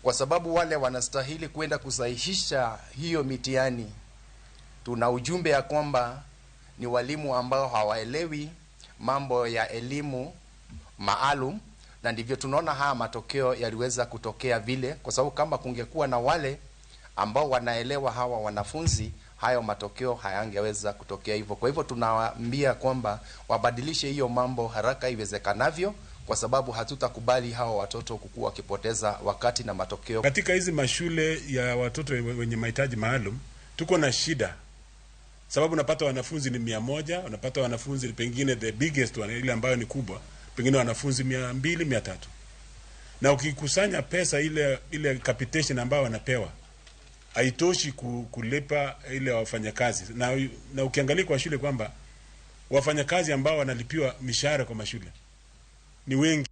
kwa sababu wale wanastahili kwenda kusahihisha hiyo mitihani, tuna ujumbe ya kwamba ni walimu ambao hawaelewi mambo ya elimu maalum, na ndivyo tunaona haya matokeo yaliweza kutokea vile, kwa sababu kama kungekuwa na wale ambao wanaelewa hawa wanafunzi, hayo matokeo hayangeweza kutokea hivyo. Kwa hivyo tunawaambia kwamba wabadilishe hiyo mambo haraka iwezekanavyo, kwa sababu hatutakubali hawa watoto kukua wakipoteza wakati na matokeo. Katika hizi mashule ya watoto wenye mahitaji maalum tuko na shida, sababu unapata wanafunzi ni 100, unapata wanafunzi pengine the biggest one, ile ambayo ni kubwa, pengine wanafunzi 200, 300, na ukikusanya pesa ile capitation ambayo wanapewa haitoshi kulipa ile wafanyakazi. Na ukiangalia kwa shule kwamba wafanyakazi ambao wanalipiwa mishahara kwa mashule ni wengi.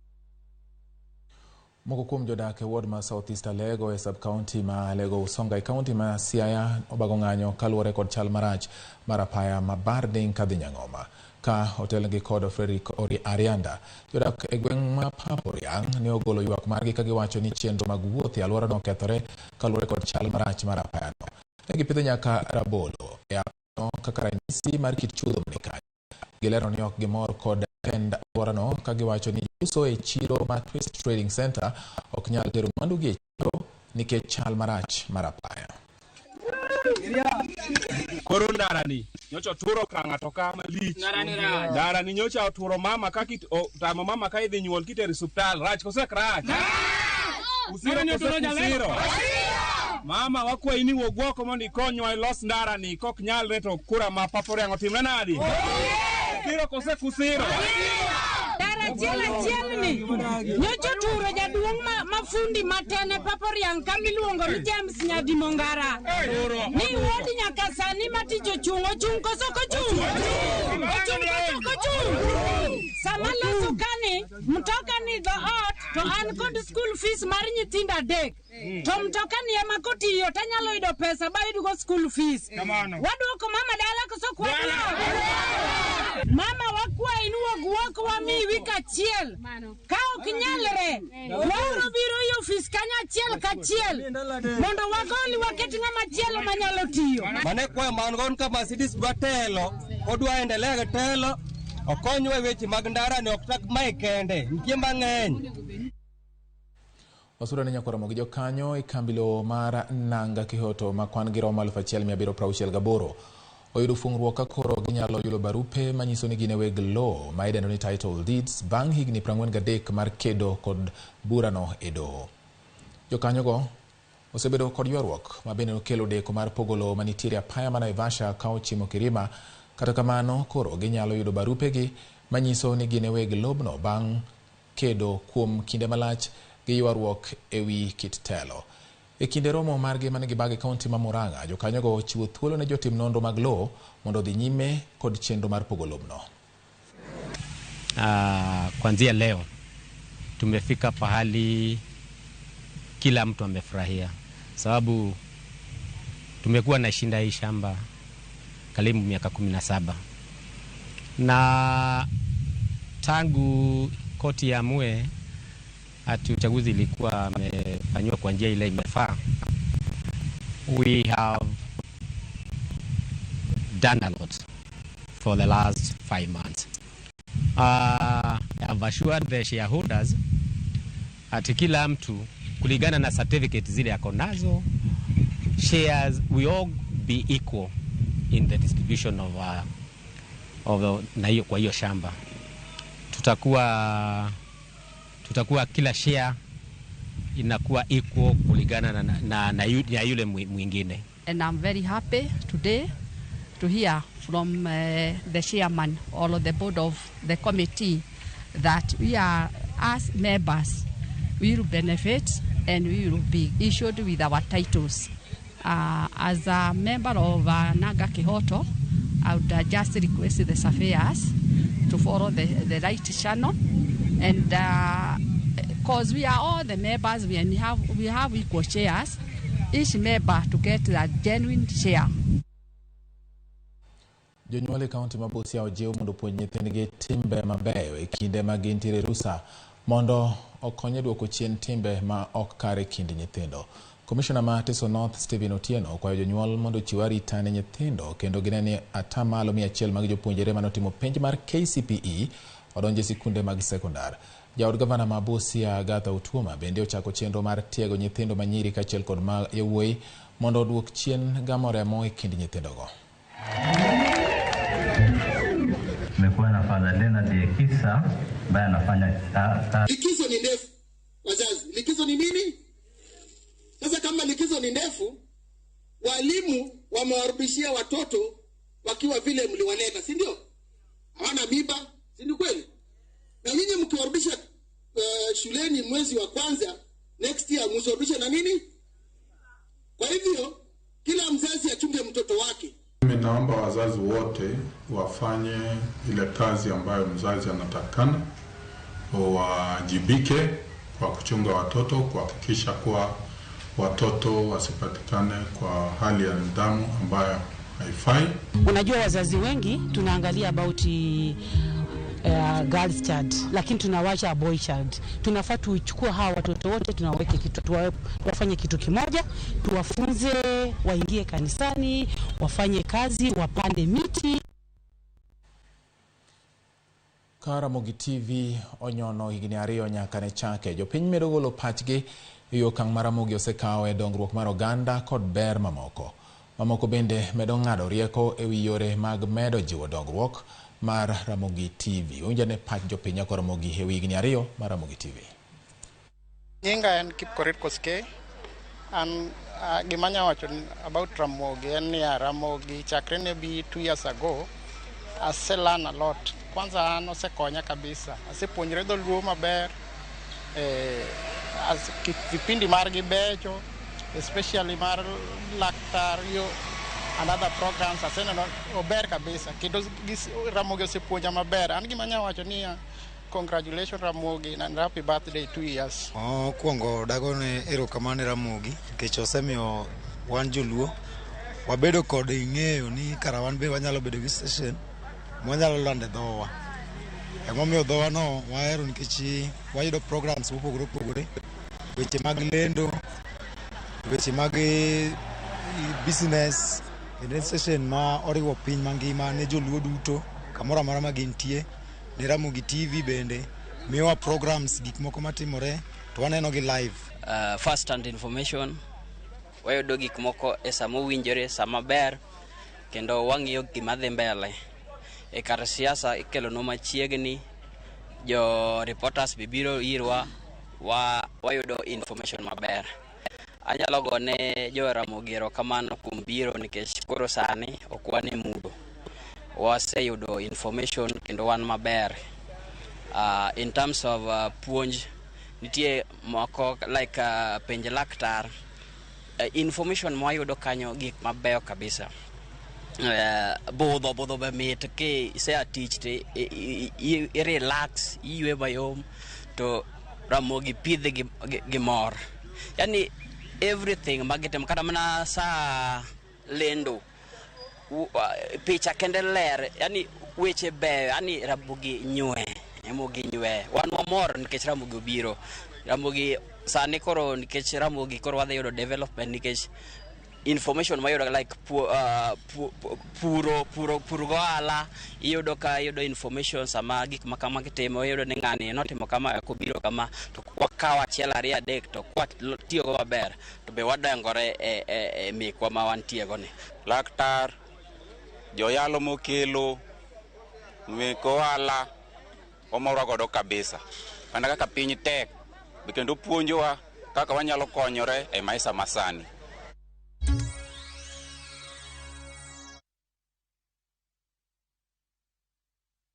Moko kuom jodak e ward ma South East Alego e sub-county ma Alego Usonga e county ma Siaya obago ng'anyo kaluwore kod chal marach mar apaya ma Barding kadhi Nyang'oma ka otelnegi kod Frederick Arianda. Jodak e gweng' ma Paporiang' ne ogolo ywak margi ka giwacho ni chenro mag wuoth e alworano okethore kaluwore kod chal marach mar apayano. Ne gipidho nyaka rabolo e apayano kaka ranyisi mar kit chuodho mani kanyo. Gilero ni ok gimor kod tend alworano ka giwacho ni jouso e chiro ma Twist Trading Center ok nyal tero mwandugi e chiro nikech chal marach mar apaya. Koro ndarani nyocha oturo ka ng'ato ka malich. Ndarani nyocha oturo mama ka tamo mama ka idhi nyuol kitero e osiptal. Rach kose ok rach? Usiro kose kusiro? Mama wakwayi ni wuog oko mondo ikonywa ilos ndarani, kok nyalre to kura ma Paporiang' otimre nadi? Usiro kose kusiro? Ndara achiel achiel ni nyocha oturo jaduong' ma fundi matene Paporiang' kama iluongo ni James Nyadimongara. Ni wuod nyaka sani ma tich ochung', ochung' koso ok ochung'? Ochung' koso ok ochung'? Sama loso kani, mtoka ni dho ot to an kod school fees mar nyithindo 3. To mtoka ni ema kotiyo tanyalo yudo pesa bayudgo school fees. Waduoko mama dala koso ok waduoko? Mama wakwayi ni wuog oko wamiyi wik achiel. Ka ok nyalre, wabiro biro e ofis kanyo achiel kachiel mondo wagoli waket ng'ama chielo manyalo tiyo. Mane kwayo man gon ka Mercedes dwa telo, odwa endelea gi telo, okonywa e weche mag ndara ni ok tak mae kende, nitie mang'eny. Wasura ne nyakwar Ramogi jokanyo e kambi lowo mar Nanga Kihoto ma kwan gi romo 1768 oyudo fung'ruok ka koro ginyalo yudo barupe manyiso ni gin e weg lowo ma idendo ni title deeds bang' higni 43 mar kedo kod burano e doho. Jokanyogo osebedo kod ywaruok ma bende okelo deko mar pogo lowo manitiere apaya ma Naivasha ka ochimo Kirima. Kata kamano koro ginyalo yudo barupegi manyiso ni gin e weg lobno bang' kedo kuom kinde malach gi ywaruok e wi kit telo. E kinde romo margi mane gibago e kaunti ma Murang'a, jokanyogo ochiwo thuolo ne jotim nonro mag lowo mondo odhi nyime kod chenro mar pogo lobno. Kuanzia leo tumefika pahali kila mtu amefurahia, sababu tumekuwa na shinda hii shamba karibu miaka 17, na tangu koti iamue ati uchaguzi ilikuwa imefanywa kwa njia ile imefaa, we have done a lot for the last 5 months. I have assured the shareholders ati kila mtu kulingana na certificate zile ako nazo shares, we all be equal in the distribution of na hiyo, kwa hiyo shamba tutakuwa kila share inakuwa equal kulingana na yule mwingine. And I'm very happy today to hear from the chairman or the board of the committee that we are, as members, we will benefit and we will be issued with our titles. As a member of Naga Kihoto, I would just request the surveyors to follow the right channel, and because we are all the members, we have equal shares, each member to get a genuine share. Jonyuol e kaunti ma Busia ojiw mondo opuonj nyithindgi timbe mabeyo e kinde ma gintiere rusa mondo okony e duoko chien timbe ma ok kare e kind nyithindo. Komishona ma Teso North Stephen Otieno okwayo jonyuol mondo ochiw arita ne nyithindo kendo gine ni 100% mag jopuonjre manotimo penj mar KCPE odonjo e sikunde mag sekondar. Jaod gavana ma Busia Agatha Otuoma bende ochako chenro mar tiego nyithindo manyiri kaachiel kod ma yawuoyi mondo oduok chien gamo remo e kind nyithindogo. Tumekuwa na Father Leonard Ekisa ambaye anafanya likizo ni ndefu. Wazazi, likizo ni nini? Sasa kama likizo ni ndefu, walimu wamewarudishia watoto wakiwa vile mliwaleta, si ndio? Hawana mimba, si ndio kweli? Na nyinyi mkiwarudisha shuleni mwezi wa kwanza next year msarudishe na nini? Kwa hivyo kila mzazi achunge mtoto wake. Mimi naomba wazazi wote wafanye ile kazi ambayo mzazi anatakana, wajibike kwa kuchunga watoto, kuhakikisha kuwa watoto wasipatikane kwa hali ya nidhamu ambayo haifai. Unajua wazazi wengi tunaangalia about girls child, lakini tunawacha boy child. Tunafaa tuchukue hawa watoto wote, tunaweke kitu, wafanye kitu kimoja, tuwafunze, waingie kanisani, wafanye kazi, wapande miti. Ka Ramogi TV onyono higni 2 nyaka ne chake, jopiny medo golo pachgi e okang' ma Ramogi osekawo e dongruok mar oganda kod ber mamoko. Mamoko bende medo ng'ado rieko e wi yore mag medo jiwo dongruok mar Ramogi TV. Winjane pach jopiny kod Ramogi e wi higni 2 mar Ramogi TV. Nyinga en Kipkorir Koskei. An gima anya wacho about Ramogi en niya, Ramogi chakre ne bi 2 years ago, aselearn a lot. Kwanza an osekonya kabisa. Asepuonjre dholuo maber. Vipindi margi becho, especially mar laktar yo and other programs aseneno ober kabisa. Kendo Ramogi osepuonja maber. An gima anya wacho niya, congratulations Ramogi and happy birthday 2 years. Mokwongo dagone erokamano ne Ramogi nikech osemiyo wan joluo wabedo kod ng'eyo ni kara wan be wanyalo bedo gi station mwanyalo lando dhowa. Emomiyo dhowa no wahero nikech wayudo programs mopogore opogore, weche mag lendo, weche mag business, kendo en station ma oriwo piny mangima ne joluo duto kamoro amora ma gintie. Ne Ramogi TV bende miyowa programs gik moko matimore to waneno gi live. First hand information, wayudo gik moko e sama owinjore, sama ber, kendo wang'iyo gima dhi mbele. E kar siasa ikelonwa machiegni, jo reporters be biro irwa, wayudo information maber. Anyalo gone jo Ramogi erokamano kuom biro nikech koro sani ok wan e mudho. Waseyudo information kendo wan maber. In terms of puonj, nitie moko like penj laktar, information mwayudo kanyo gik mabeyo kabisa. Budho be mit ki isea tich to i relax, iywe mayom to Ramogi pidhe gi mor. Yani everything magitimo kata mana saa lendo picha kende ler, yani weche beyo, yani Ramogi nywe, Ramogi nywe. Wan wamor nikech Ramogi obiro. Ramogi sani koro nikech Ramogi koro wadhi yudo development nikech information mayudo like puro gohala, iyudo ka iyudo information sama gik ma kama kitimo, iyudo ni ng'ani notimo kama kobiro kama, to wakawo 1 2 3 to kwatiyogo maber to be wadongore e mekwa ma wantiego ni. Laktar, joyalo mokelo, mek ohala, wamor godo kabisa. Mana kaka piny tek, be kendo puonjowa kaka wanyalo konyore e maisha masani.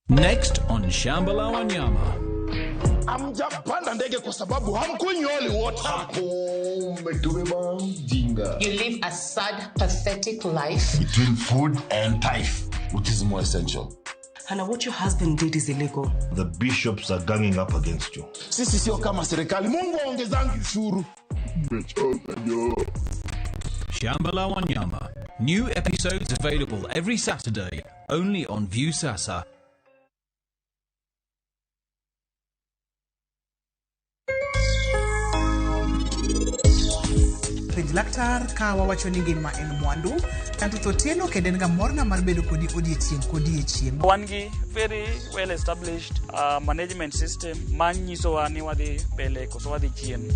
Next on Shamba la Wanyama. Hamjapanda ndege kwa sababu hamkunywi holy water. Umetubeba mjinga. You live a sad, pathetic life. Between food and tithe, which is more essential? Hannah, what your husband did is illegal. The bishops are ganging up against you. Sisi sio kama serikali. Mungu aongezangi ushuru. Shamba la Wanyama. New episodes available every Saturday, only on Viusasa. Penj laktar ka wawacho ni ngima en mwandu Anto Otieno kendo en ga morna mar bedo kodi odiechieng' kodiechieng'. Wan gi very well established management system manyisowa ni wadhi mbele koso wadhi chien.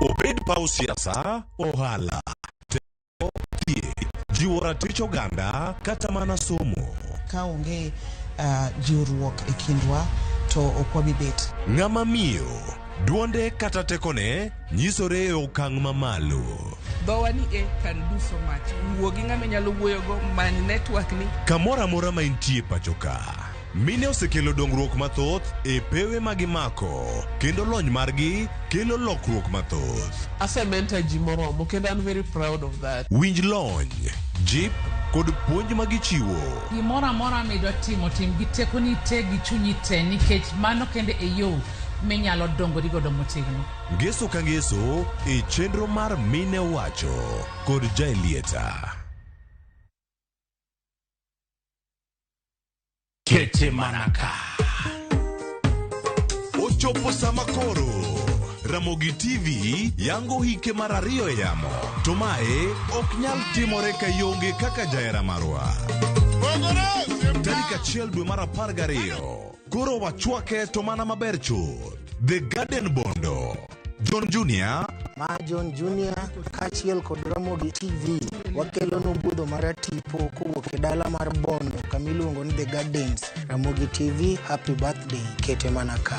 Obed paw siasa, ohala, teko, thieth, jiwo ratich oganda kata mana somo. Ka onge jiwruok e kindwa to ok wabi bet. Ng'ama miyo, duonde kata tekone nyisore e okang' mamalo. Dhowa ni e can do so much. Wuo gi ng'ama inyalo wuoyogo, many network ni. Kamoro amora ma intie pacho ka. Mine osekelo dongruok mathoth e pewe ma gimako kendo lony margi kelo lokruok mathoth. Asementor ji moromo kendo I'm very proud of that. Winj lony, jip kod puonj ma gichiwo. Gimoro amora midwa timo, tim gi tekoni te gi chunyi te nikech mano kende e yo minyalo dongori godo motegno. Ngeso ka ngeso e chenro mar Mine Wacho kod Jaelieta. Kete manaka. Ochopo sama koro Ramogi TV yango hike mar ariyo e yamo. To mae ok nyal timore ka ionge kaka jahera marwa. Tarik 1 dwe mar 12. Koro wachwake to mana maber chuth. The Garden Bondo. John Junior. Ma John Junior kaachiel kod Ramogi TV wakelonu budho mar tipo kowuok e dala mar Bondo kama iluongo ni The Gardens. Ramogi TV, happy birthday, kete mana ka.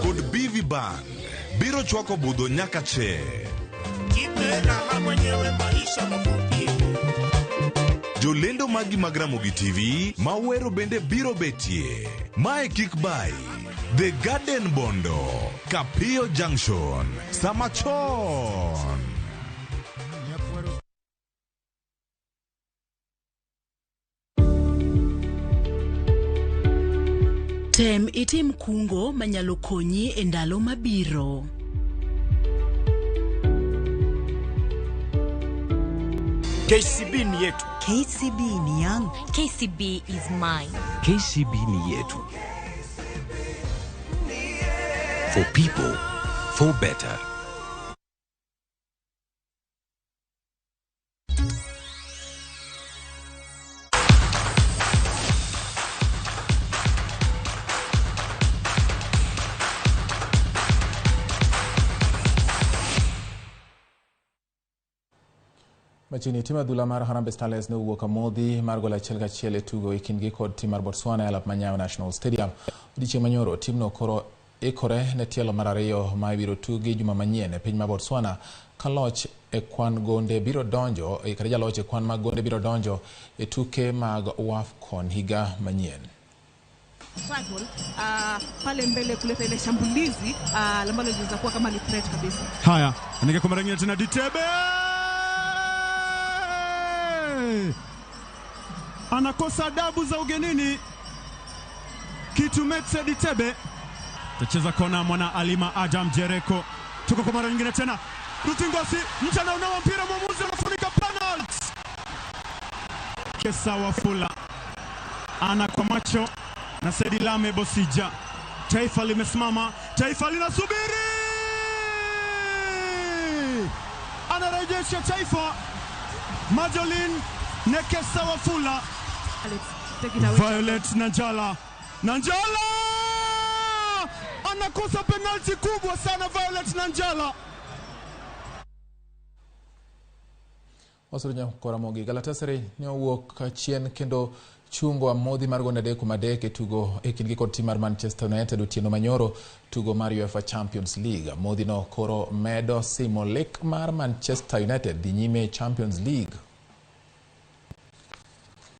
Kod BV Band biro chwako budho nyaka che. Jolendo magi mag Ramogi TV mawero bende biro betie. Mae kik bai. The Garden Bondo, Kapio Junction, Samachon. Tem itim kungo manyalo konyi e ndalo mabiro. KCB ni yetu. KCB ni yangu. KCB is mine. KCB ni yetu. For people, for better. Machiegni tim adhula mar Harambee Starlets ne owuok amodhi mar gol 1-1 e tugo e kindgi kod tim mar Botswana e alap ma Nyayo National Stadium. Odiechieng' manyoro timno koro ikore ne tielo mar ariyo ma ibiro tugi juma manyien e piny ma Botswana ka loch e kwan gonde biro donjo kata jaloch e kwan mag gonde biro donjo e tuke mag WAFCON higa manyien. Struggle pale mbele kuleta ile shambulizi ambalo linaweza kuwa kama ni threat kabisa. Haya, anaingia kwa mara nyingine tena Ditebe. Anakosa adabu za ugenini. Kitumetse Ditebe. Tacheza kona mwana Alima Adam Jereko. Tuko kwa mara nyingine tena. Rutingosi mchana unao mpira, mwamuzi anafunika penalty. Kesa Wafula ana kwa macho na Saidi Lame Bosija. Taifa limesimama, taifa linasubiri. Anarejesha taifa. Majolin Nekesa Wafula. Violet Nanjala. Nanjala! Anakosa penalti kubwa sana Violet Nanjala. Wasuru Nyakoramogi Galatasaray ne owuok chien kendo chungo amodhi mar gonde 3-3 e tugo e kindgi kod tim mar Manchester United otieno manyoro tugo mar UEFA Champions League. Amodhi no koro medo simo lek mar Manchester United dhi nyime Champions League